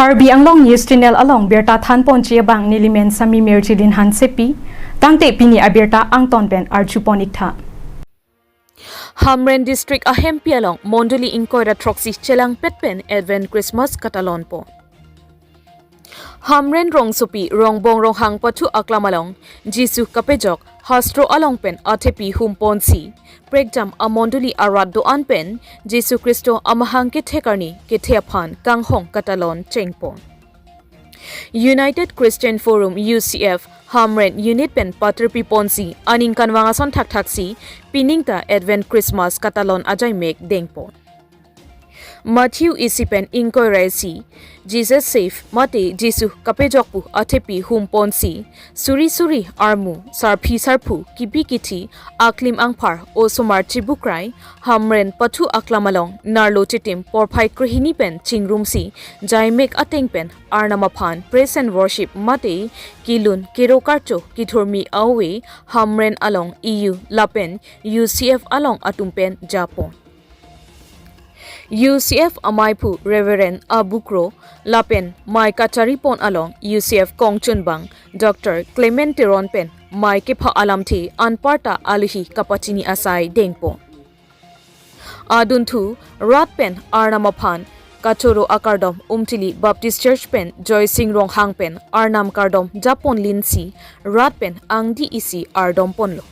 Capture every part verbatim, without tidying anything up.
Karbi Anglong News Channel along birta thanponji abang nelimen Sami Mirjilin Hansepi, tangte pini abirta angton pen arjupon iktha. Hamren District ahempi along mondoli ingkoi ra throksi chelangpet pen Advent Christmas katalonpo. Hamren rongsopi Rongbong Ronghang pathu aklam along Jisu kapejok hastro along pen athepi humponsi prekjam amondoli arat do-an pen Jisu Khristo amahang kethe karni kethe aphan kanghong katalon chengpon. United Christian Forum, U C F, Hamren Unit pen paterpiponsi aning kanvang ason thakthaksi pining ta Advent Christmas katalon ajaimek dengpon. Matthew isi pen ingkoi ra isi, Jesus Save, mate Jisu kapejok pu athepi humponsi suri suri armu, sarpi sarpo, kipi kithi, aklim angphar, osomar chibukrai, Hamren pathu aklam along nerlo chitim porphai krehini pen chingrumsi jaimek ateng pen Arnam aphan praise and worship mate kelun kero karcho kethurmi a-ove Hamren along E U lapen U C F along atum pen japon. U C F amaiphu Reverend Abu Kro lapen mei kacharipon along U C F kongchunbang Doctor Clement Teron pen mei kepha alamthe anparta alohi kapachini asai dengpon. Adunthu rat pen Arnam aphan kachoro akardom Umtili Baptist Church pen Joysing Ronghang pen Arnam kardom japonlinsi rat pen angdi isi ardomponlo.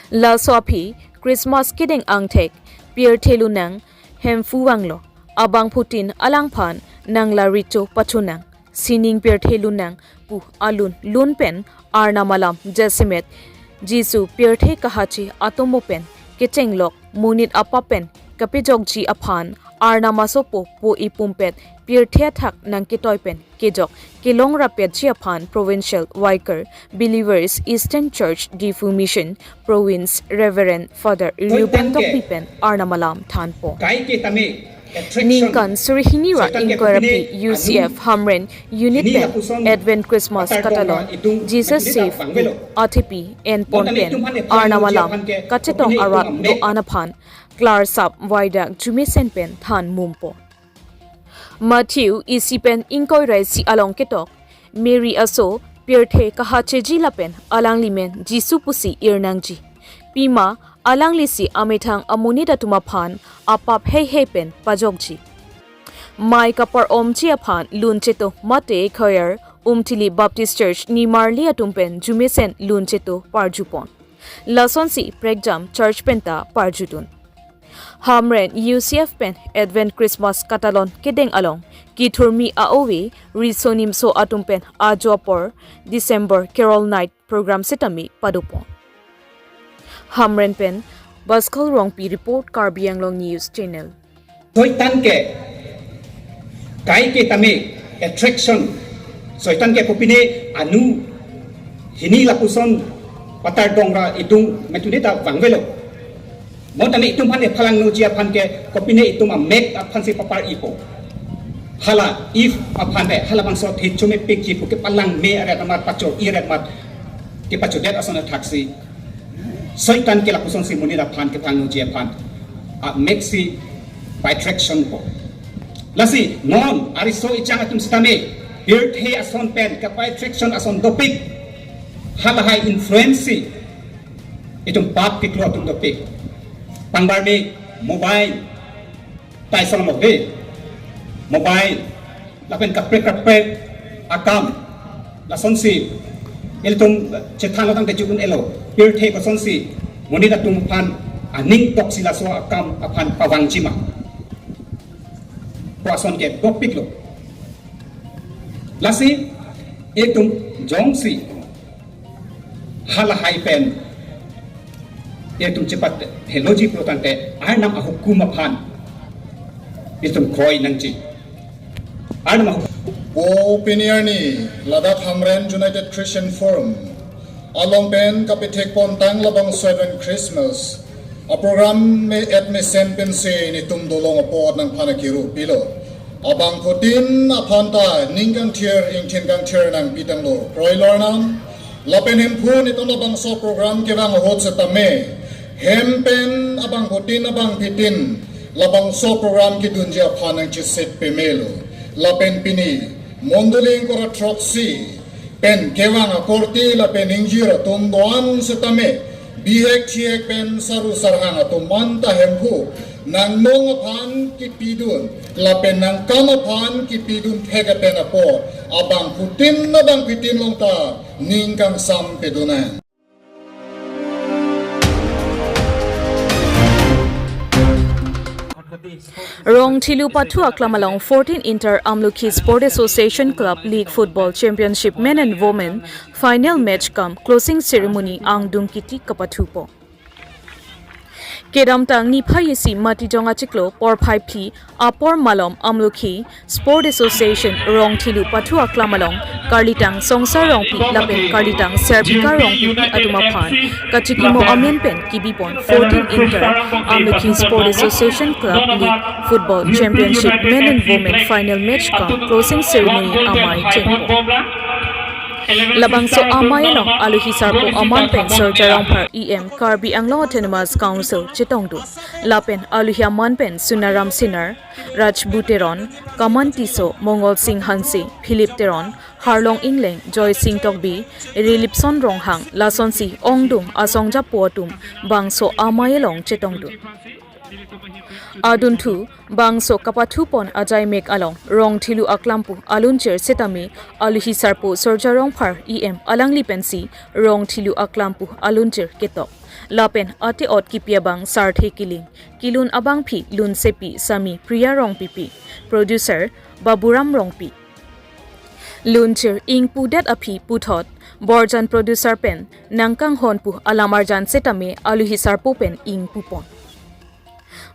Laso aphi Christmas kedeng angthek, pirthe lunang, Hemphu vanglo, abangphutin alangphan nangla recho pachonang, sining pirthe lunang pu alun lun pen Arnam alam jasemet Jisu pirthe kahache atomo pen kechenglok monit apap pen kapejokji aphan Arnam asopo po-i pumpet pirthe athak nangketoi pen kejok kelong rapetji aphan Provincial Vicar, Believers Eastern Church Diphu Mission, Province Reverend Father Riu Soitan ke Bangtokpi pen Arnam alam thanpo. Kai ke tame attraction. Ningkan suri hini ra Soitan ke ingkoi ra kopine phi U C F anu Hamren Unit hini pen lapuson Advent Christmas patar dong ra katalon idung Jesus methune ta Save bang pu velo. Athepi enpon Bonta pen nitum hane phalang Arnam uji alam aphan ke kachetong kopine arat idung amek do-an aphan klarsap vaidak jumesen pen than mumpo. Matthew isi pen ingkoi ra isi along ketok, Mary aso pirthe kahacheji lapen alangli men Jisu pusi irnangji. Pima alanglisi amethang amonit atum aphan apap heihei pen pajokji. Mei kapar-omji aphan lun cheto mate choir Umtili Baptist Church nimarli atum pen jumesen lun cheto parjupon. Lasonsi prekjam church penta parjudun. Hamren U C F pen Advent Christmas katalon kedeng along kethurmi a-ove riso nimso atum pen ajo apor December Carol Night program setame padopon. Hamren pen Baskal Rongpi report, Karbi Anglong News Channel. Soitan ke kai ke tame attraction. Soitan ke kopine anu hini lapuson patar dong ra idung methune ta vang velo. Bonta nitum hane phalang uji aphan ke kopine itum amek aphansi papar-ipo. Hala Eve aphan de halabangso thechome pekji pu kepalangme aret amat pacho-i aret amat kepachodet ason athaksi Soitan ke lapusonsi monit aphan kephalang uji aphan ameksi pa-attraction po. Lasi non ariso echang atum sitame pirthe ason pen kapa-attraction ason dopik, halahai influence itum pap keklo atum dopik. Pangbarmi mobile, tai solomok de mobile lapen kaprek kaprek akam lasonsi ilitum chethan lo tangte chukun elo, pirthe kosonsi monit atum aphan aning toksi laso akam aphan pavangji ma pu ason ke dopik lo. Lasi itum jongsi halahai pen itum chepatheloji pu tangte Arnam ahukum aphan itum kroi nangji. Arnam ahukum. Po pini arni ladak Hamren United Christian Forum along pen kapethekpon tang labangso Advent Christmas aprogram me-et mesen pensi netum dolong apot nangphan akiru pilo. Abangphutin aphan ta ning kangthir ingthin kangthir nangpi tanglo. Kroilor nang lapen Hemphu netum labangso program kevang ahut setame hem pen abangphutin abangphitin labangso program kedunji aphan nangcheset pemelo. Lapen pini mondoli ingkoi ra throksi pen kevang akorte lapen ingjir atum do-an setame bihek chihek pen saru sarhang atum anta Hemphu nangnong aphan kipidun lapen nangkam aphan kipidun thek pen apor abangphutin abangphitin along ta ning kangsam pedun nang. Rongthelu pathu aklam along fourteen Inter Amlukhi Sport Association Club League Football Championship Men and Women final match cum closing ceremony angdung kiti kapathupo. Kedamtang niphai isi Matijong achiklo porphai phli apor malom Amlukhi Sport Association Rongthelu pathu aklam along karlitang Songsar Rongpi lapen karlitang Serpika Rongpi atum aphan kachikimo amen pen kibipon fourteen Inter Amlukhi Sport Association Club League Football Championship Men and Women final match cum closing ceremony amei chengpo. Labangso amei along alohi sarpo aman pen Sorja Rongphar E M Karbi Anglong Autonomous Council chetongdun. Lapen alohi aman pen Sunaram Sinar, Rajbu Teron, Kaman Tisso, Mongol Singh Hanse, Philip Teron, Harlong Ingleng, Joy Singh Tokbi, Rilipson Ronghang, lasonsi ongdung asong japo atum bangso amei along chetongdun. Adunthu bangso kapathupon ajaimek along Rongthelu aklam pu alunchir setame alohi sarpo Sorja Rongphar E M alangli pensi Rongthelu aklam pu alunchir ketok. Lapen ate-ot kipi abang sarthe kiling, kelun abangpi lunsepi Sami Priya Rongpipi, producer Baburam Rongpi. Lunchir ingpudet aphi puthot borjan producer pen nangkanghon pu alam arjan setame alohi sarpo pen ingpupon.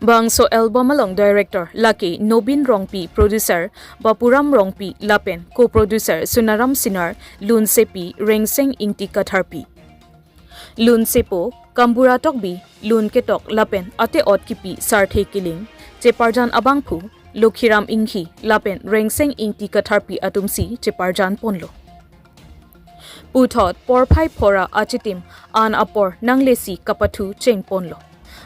Bangso album along director lake Nobin Rongpi, producer Bapuram Rongpi lapen co-producer Sunaram Sinar, lunsepi Rengseng Ingti Katharpi. Lunsepo Kambura Tokbi, lun ketok lapen ate-ot kipi sarthe kiling, cheparjan abangphu Lokhiram Inghi lapen Rengseng Ingti Katharpi atumsi cheparjan ponlo. Puthot porphai phora achitim an apor nanglesi kapathu chengponlo.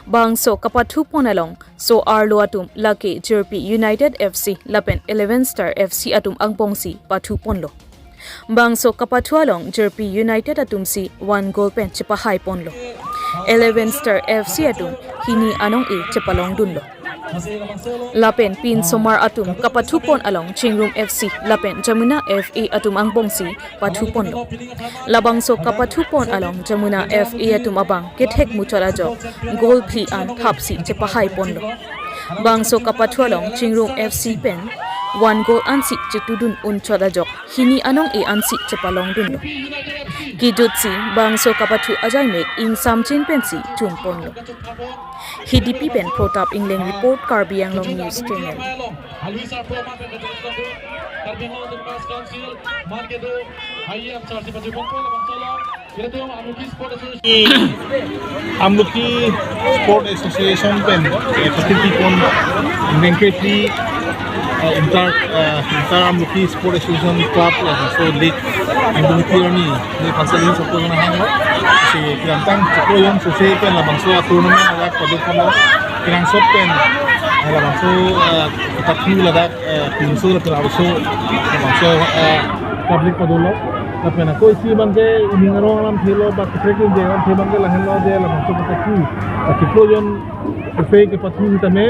Bangso kapathupon along so-arlo atum lake Jirpi United F C lapen Eleven Star F C atum angbongsi pathuponlo. Bangso kapathu along Jirpi United atumsi one goal pen chepahaiponlo. Eleven Star F C atum hini anong-e chepalongdunlo. Lapen pinsomar atum kapathupon along Chingrum F C lapen Jamuna F A atum angbongsi pathuponlo. Labangso kapathupon along Jamuna F A atum abang kethek muchot ajok goal phli an thapsi chepahaiponlo. Bangso kapathu along Chingrum F C pen one goal ansi chetudun unchot ajok hini anong-e ansi chepalongdunlo. Kijutsi bangso kapathu ajaimek ingsamjin pensi chunponlo. Hidipi pen Protap Ingleng report, Karbi Anglong News Channel. Amlukhi Sport Association pen, eh, patipon, Inventory, eh, Inter, eh, Inter Amlukhi Sport Association Club, laso league, Amlukhi arni, ni pasal ini satu na hanglo, si kedamtang chiklo jon sose pen labangso tournament ladak padoponlo, kenangsot pen, eh, labangso, eh, kepathu ladak, eh, pinso lapen arloso, labangso, eh, public padulo. Lapen ako isi abangke ining arong alamthelo ba keprek inje alamthe abangke lahenlo je labangso kepathu. Chiklo jon sose kepathu tame,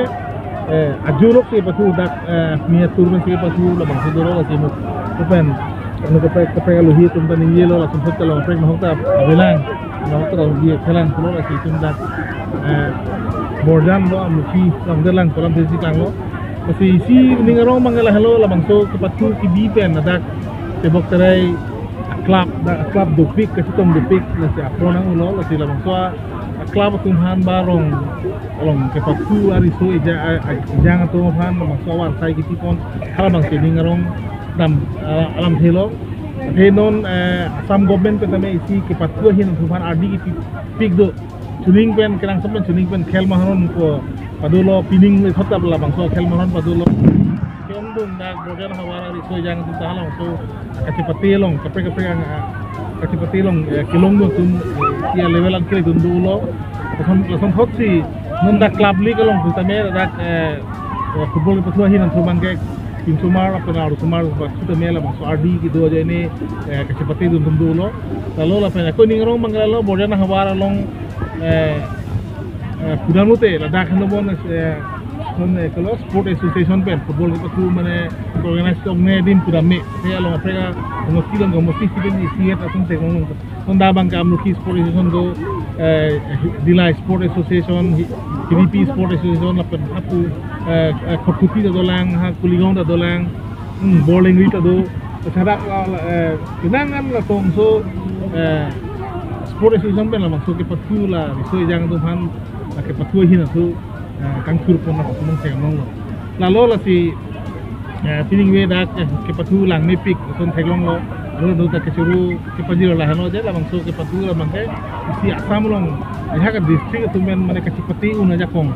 eh, ajurok si kepathu dak, eh, miniatur si kepathu labangso dolo lasi mo. Lapen ano kaprek kaprek alohi atum ta ningjelo lason sot kalong kaprek mahok ta avelang. Mahok ta alohi avelang pulo lasi itum dak, eh, borjan lo Amlukhi langderlang kolam desi klanglo. Lasi isi ining arong abangke lahenlo labangso kepathu kebi pen ladak tebok terai club, dak club dopik kachetong dopik lasi apor nanglo lasi labangso a-club atum aphan ba rong along kepathu ariso eja-, a-, a-, ejang atum aphan labangso avarsai kipipon halabangke ining arong dam, ah, alamthelo. Athe non, eh, Assam government pen tame isi kepathu ahin atum aphan ardi kipipik do. Chuning pen kenangsot pen chuning pen khel maharon ko padulo pining le thot labangso khel maharon padulo. Keongdung dak borjan havar ariso ejang atum ta halabangso kachepate along kaprek kaprek ang, ah, kachepate along, eh, kelongdun atum, eh, isi a-level an keledun dolo. Lason, lason thotsi non dak club league along pu tame dak, eh, eh, football kepathu ahin atum abangke Pinsomar lapen arlosomar ba sita mela bangso ardi kedo ajoine, eh, kachepatedun atum dolo. Lalo lapen ako ning arong abang ke lalo Borjan ahavar along, eh, eh, pudam lote ladak henlo bon, eh, non, eh, kalo sport association pen football kepathu mane organize tong ne adim pudam me. Te along apreka homosti along homosti si pen isi et atum theklong. Sonda abang ke Amlokhi Sport Association do, eh, Dillai Sport Association, Hi-, Hiripi Sport Association, lapen hapu, eh, eh, Khatkhati ta dolang, ha Kuligaon ta dolang, hmm, Borlengri ta do. Sadak la, la, eh, kenangan la tongso, eh, Sport Association pen labangso kepathu la riso ejang atum aphan la kepathu ahin atum, eh, kangthur pon na kosonong theklonglo. Lalo lasi, eh, pining ve dak, eh, kepathu lang mepik ason theklonglo. Aro do ta kechuru kepajir la heno je labangso kepathu labang ke isi Assam along, eh, ha ka district atum pen mane kachepate un ajakong.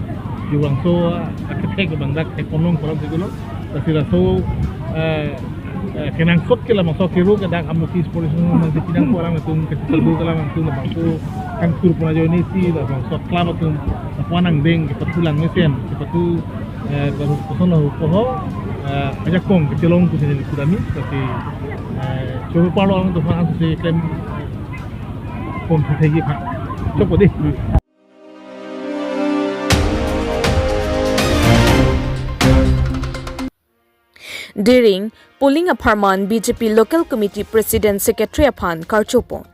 Labangso, eh, kethek abang dak thek ponlong kolam sikulo. Lasi laso, eh, eh, kenangsot ke labangso kero ke dak Amlokhi Sport Association mang si pinang ko alam atum kachepate ke labang atum labangso kangthur pon ajoine si labangso club atum lapu-an angdeng kepathu lang mesen, kepathu, eh, baru koson lahu koho, eh, ajakong kechelong pusi neli kudami, tapi, eh, coba palo ang tuh langsung si klem pon si thegi pak. Coba deh. Diring, polling apharman B J P Local Committee President Secretary aphan karcho pon.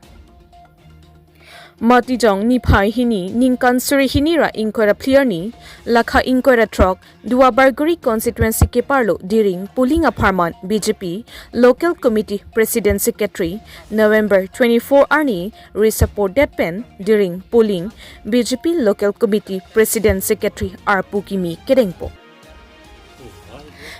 Matijong niphai hini ningkan suri hini ra ingkoi ra phli arni, lakha ingkoi ra throk, Duar Bagori constituency keparlo Diring polling apharman B J P Local Committee President Secretary November twenty-four arni risapor det pen Diring polling B J P Local Committee President Secretary arpu kimi kedengpon.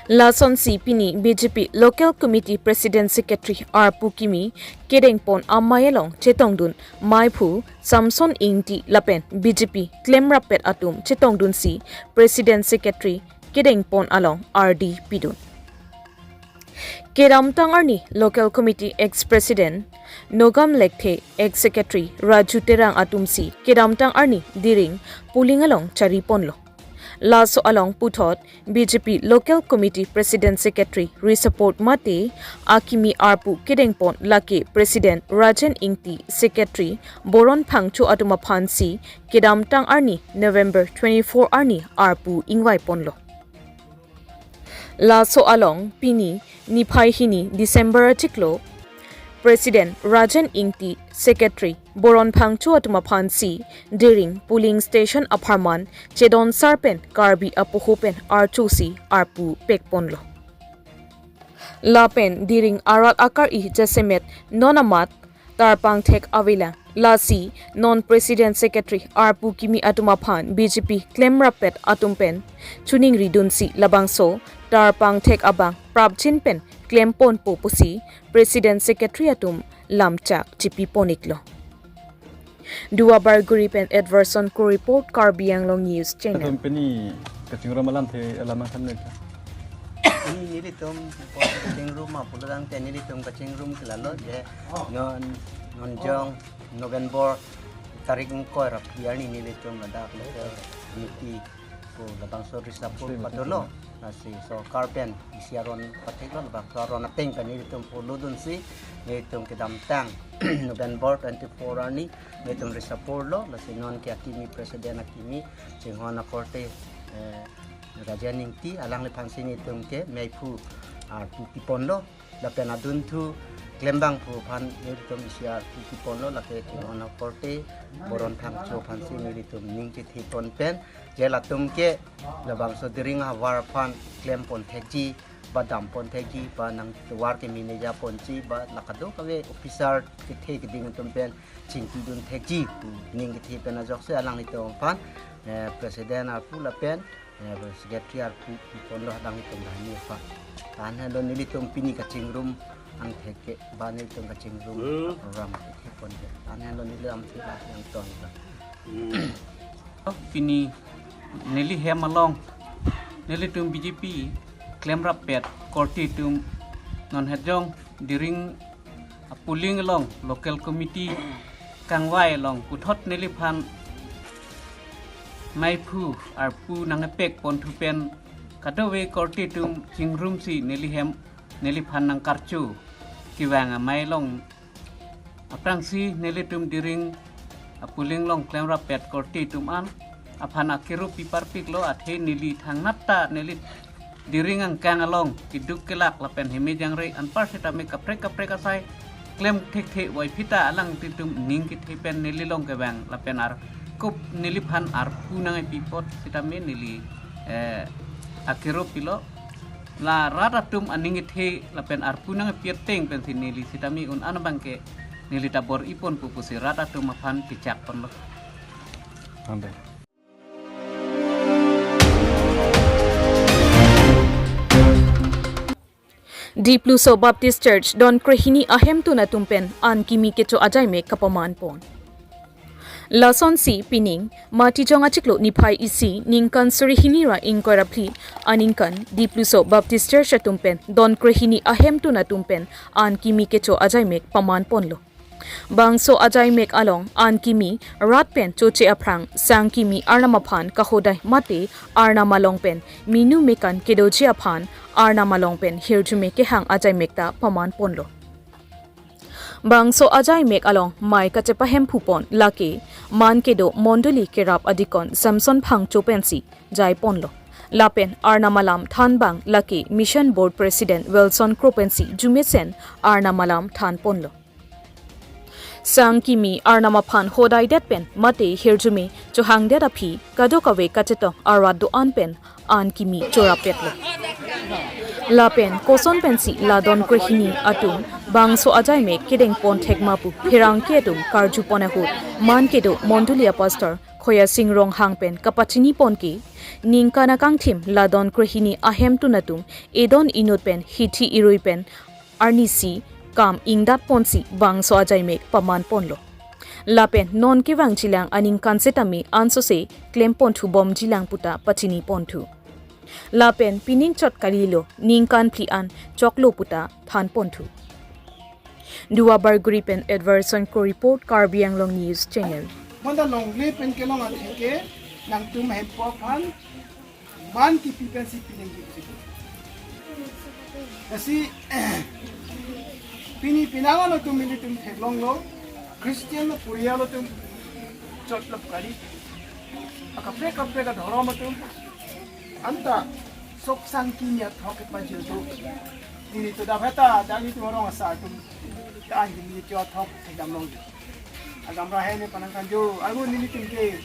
Lasonsi pini B J P Local Committee President Secretary arpu kimi kedengpon amei along chetongdun meiphu Samson Ingti lapen B J P klemrappet atum chetongdunsi President Secretary kedengpon along ardi pidun. Kedamtang arni Local Committee ex-President Nogam Lekthe, ex-Secretary Raju Terang atumsi kedamtang arni Diring polling along chariponlo. Laso along puthot B J P Local Committee President Secretary risapor mate akimi arpu kedengpon lake President Rajen Ingti, Secretary Boron Phangcho atum aphansi kedamtang arni November twenty-four arni arpu ingvaiponlo. Laso along pini niphai hini December achiklo President Rajen Ingti, Secretary Boron Phangcho atum aphansi Diring polling station apharman chedonsar pen Karbi apoho pen archosi arpu pekponlo. Lapen Diring arat akar-i jasemet non amat tarpang thek avelang. Lasi non President Secretary arpu kimi atum aphan B J P klemrappet atum pen choningridunsi labangso tarpang thek abang prapjin pen klemponpo pusi President Secretary atum lamchak chipipon-iklo. Duar Bagori pen Edwardson Kro report, Karbi Anglong News Channel. Atum pini kachingrum alamthe alam ang samnek. Ini nelitum kachingrum ma pulo tangte nelitum kachingrum ke lalo je non, non jong November tarik ingkoi ra phli arni nelitum ladak local committee pu labangso risapor padolo. Lasi sorkar pen isi aron patheklo, labangso aron ateng pen nelitum follow dunsi nelitum kedamtang November twenty-four arni nelitum risaporlo. Lasi non ke akimi, President akimi chinghon akorte, eh, Rajen Ingti, alangliphansi nelitum ke meiphu arpu piponlo. Lapen adunthu klembangphu aphan nelitum isi arpu piponlo, lake chinghon akorte Boron Phangcho aphansi nelitum ning chethepon pen je latum ke labangso Diring ahavar aphan klempon thekji, ba dampon thekji, ba nangtovar kemene japonji, ba la kadokave officer kethe keding atum pen chingkidun thekji pu ning kethe pen ajoksi alanglitum aphan, eh, President arpu lapen, eh, Secretary arpu piponlo, alanglitum lahani aphan. Tan henlo nelitum pini kachingrum angthek ke, ba nelitum kachingrum program kethepon ke. Tan henlo neli lamthe la yang ton ba. Pini neli hem along nelitum B J P klemrappet korte atum non hejong Diring apolling along local committee kangvai along puthot neliphan meiphu arpu nangpekponthu pen Kadokave korte atum chingrumsi neli hem, neliphan nangkarcho kevang amei along aphrangsi nelitum Diring apuling along klemrappet korte atum an aphan akero piparpiklo, athe neli thangnat ta neli Diring angkang along keduk kelak lapen heme jangre anpar sitame kaprek kaprek asai klem thekthe, wai phita alangtum ning kethe pen neli along kevang lapen arkup neliphan arpu nangkepi apot sitame neli, eh, akero pilo. La rat atum aning kethe lapen arpu nangkepi ateng pensi neli sitame un-an abangke neli ta bor-iponpo pusi rat atum aphan kechak ponlo. Ante. Dipluso Baptist Church don krehini ahemtun atum pen an kimi kecho ajaimek kapaman pon. Lasonsi pining Matijong achiklo niphai isi ningkan suri hini ra ingkoi ra phli aningkan Dipluso Baptist Church atum pen don krehini ahemtun atum pen an kimi kecho ajaimek paman ponlo. Bangso ajaimek along an kimi rat pen choche aphrang sang kimi arnam aphan kahodai mate arnam along pen minu mekan kedoji aphan arnam along pen hirjume kehang ajaimek ta paman ponlo. Bangso ajaimek along mei kachepahemphu pon lake man kedo mondoli kerap adikon Samson Phangcho pensi jai ponlo. Lapen arnam alam than abang lake Mission Board President Wilson Kro pensi jumesen arnam alam than ponlo. Sang kimi arnam aphan hodaidet pen mate hirjume chohangdet aphi kadokave kachetong arat do-an pen an kimi chorappetlo. Lapen koson pensi la don krehini atum bangso ajaimek kedeng pon thek ma pu pherangke atum karju pon ahut man kedo mondoli apastor Khoya Sing Ronghang pen kapachini pon ke ningkan akangthim la don krehini ahemtun atum edon inut pen hithi irui pen arnisi kam ingdat ponsi bangso ajaimek paman ponlo. Lapen non kevangjilang aningkan setame ansose klem ponthu bomjilang puta pachini ponthu. Lapen pining chot kalilo ningkan phli an choklo puta than ponthu. Duar Bagori pen Edwardson Kro report, Karbi Anglong News Channel. Bonta longle pen kelong atheke nangtum hempo aphan man kipi pensi pining kipi. Lasi pini penang atum ilitum theklonglo, Christian poriyal atum chot lop kali, akaprek kaprek adhorom atum anta sok sang kimi athok kepajirdo. Nelitum dak heta, dak nelitum arong asar atum ta an kimi cho athok thekdam longji. Agamra hei ne panang kanjo, aru nelitum ke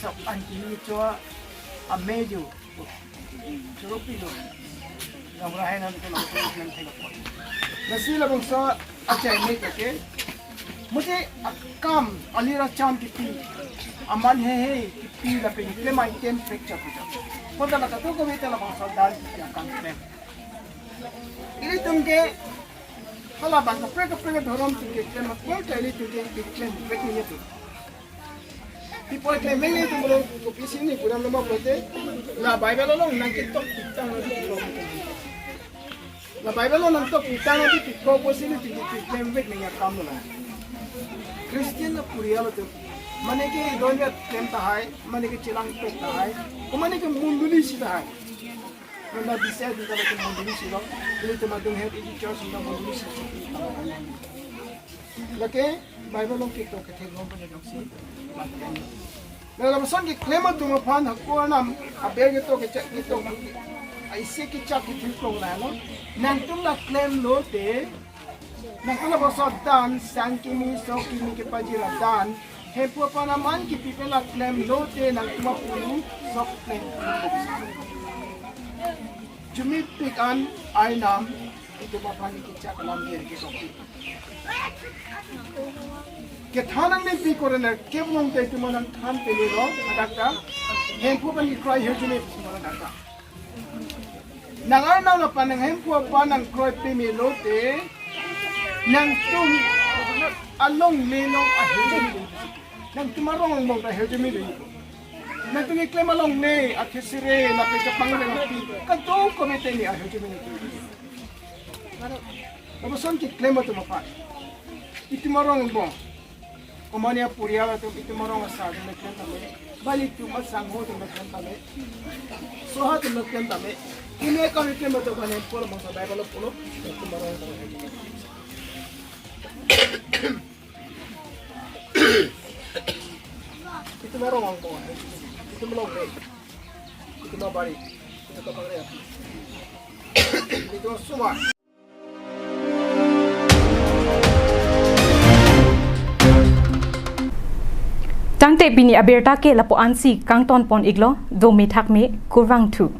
sok an kimi cho amejo. Choro pilo. Agamra hei na ke nang ko nang thek apot. Lasi labangso ajaimek ke. Mute akam ali racham kipi, aman heihei kipi lapen klem item prekcha puja. Bonta la kadokave ta labangso dan kipi akam klem. Ilitum ke hala bang kaprek kaprek adhorom atum keklem apot ta ilitum ke keklem prekni atum. Pi apot klem nangji atum bolo kopisi ni pura nama pulote, la Bible along nangketok pitang nangji pulo. La Bible along nangtok pitang nangji pulo pusi ilitum ke keklem prekni akam lo la. Christian poriyal atum, mane ke don ya klem tahai, mane ke chelangpet tahai, ko mane ke mondoli si tahai. Nonta bisa di kalau ke mondoli si lo, ilitum adung het iji church nonta mondoli si. Lake Bible along ketok kethek long pen ajoksi. Na lapuson keklem atum aphan hako arnam aber ketok kechak ketok aisi kechak kethek long la lo. Nangtum la klemlote, nangtum labangso dan sang kimi sok kimi kepajir adan, hemphu aphan aman kipi pen la klemlote nangtum apulu sok klem. Jumipik an arnam itum aphan kechak alam dia kesok. Kethan nangnepi korner kevlong te itum nangthan pele lo, adakta. Hemphu aphan kekroi hirjume itum nangdakta. Nang arnam aphan nang hemphu aphan nangkroi pemelote, nangtum alongle along ahirjume. Nangtum arong along ta ahirjume. Nangtum keklem alongle, akhesire, lapen chapang le lapi, kadokave teni ahirjume. Lapuson keklem atum aphan, itum arong angbong Komania purial atum itum arong asar atum le klem tame. Bali itum asangho atum le klem tame. Soha atum le klem tame. Ine kami klem atum bani polo mangsa Bible polo. Itum arong tame. Itum arong angko. Itum arong le. Itum abari. Itum kapangre. Itum suma. Tangte pini abirta ke lapu-ansi kangton pon iklo, dome thakme, kurvangthu.